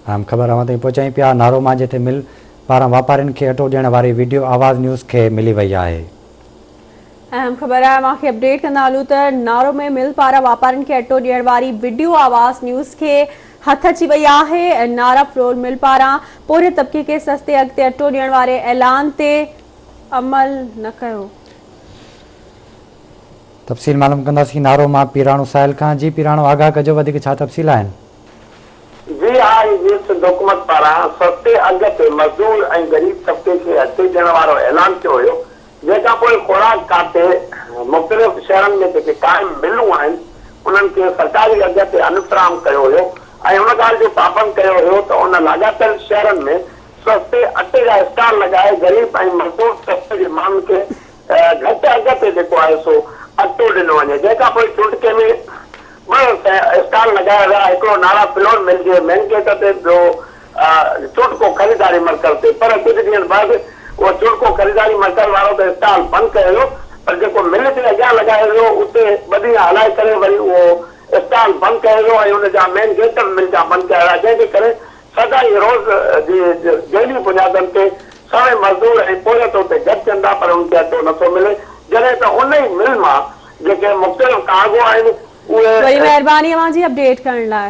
اهم خبر اوهان تائين پهچايون پيا، نارو مان جتي مل پاران واپارين کي اٽو ڏيڻ واري وڊيو آواز نيوز کي ملي وئي آهي. اهم خبر آهي اوهان کي اپڊيٽ ڪندا هلون ته نارو ۾ مل پاران واپارين کي اٽو ڏيڻ واري وڊيو آواز نيوز کي هٿ اچي وئي آهي، نارا فلور مل پاران پورهيت طبقي کي سستي اگهه تي اٽو ڏيڻ واري اعلان تي عمل نه ڪيو. تفصيل معلوم ڪنداسين نارو مان پيراڻو ساحل کان، جي پيراڻو آگاهه ڪجو وڌيڪ ڇا تفصيل آهن. جي آء جي سنڌ حڪومت پاران سستي اگهه تي مزدور ۽ غريب طبقي کي اٽي ڏيڻ وارو اعلان ٿيو هيو جنهن کان پوء خوراڪ کاتي مختلف شهرن ۾ جيڪي قائم ملون آهن انهن کي سرڪاري اگهه تي ان فراهم ڪيو هيو ۽ ان ڳالهه جو پابند ڪيو هيو ته ان لاڳاپيل شهرن ۾ سستي اٽي جا اسٽال لڳائي غريب ۽ مزدور طبقي جي ماڻهن کي گهٽ اگهه تي جيڪو آهي سو اٽو ڏنو وڃي جنهن کان پوء چونڊڪي ۾ ٻه اسٽال لڳايا ويا هڪڙو نارا فلور مل جي مين گيٽ تي ٻيو چونڊڪو خريداري مرڪز تي پر ڪجهه ڏينهن بعد اهو چونڊڪو خريداري مرڪز وارو ته اسٽال بند ڪيو ويو پر جيڪو مل جي اڳيان لڳايو ويو اتي ٻه ڏينهن هلائي ڪري وري اهو اسٽال بند ڪيو ويو ۽ ان جا مين گيٽ به مل جا بند ڪيا ويا جنهن جي ڪري سدائين روز جي ڊيلي بنيادن تي سوين مزدور ۽ پورهيت اتي گڏ ٿين ٿا پر انهن کي اٽو نه ٿو ملي جڏهن ته ان ئي مل مان جيڪي مختلف ڪارگو آهن اهي وڏي مهرباني اوهان جي اپڊيٽ ڪرڻ لاء.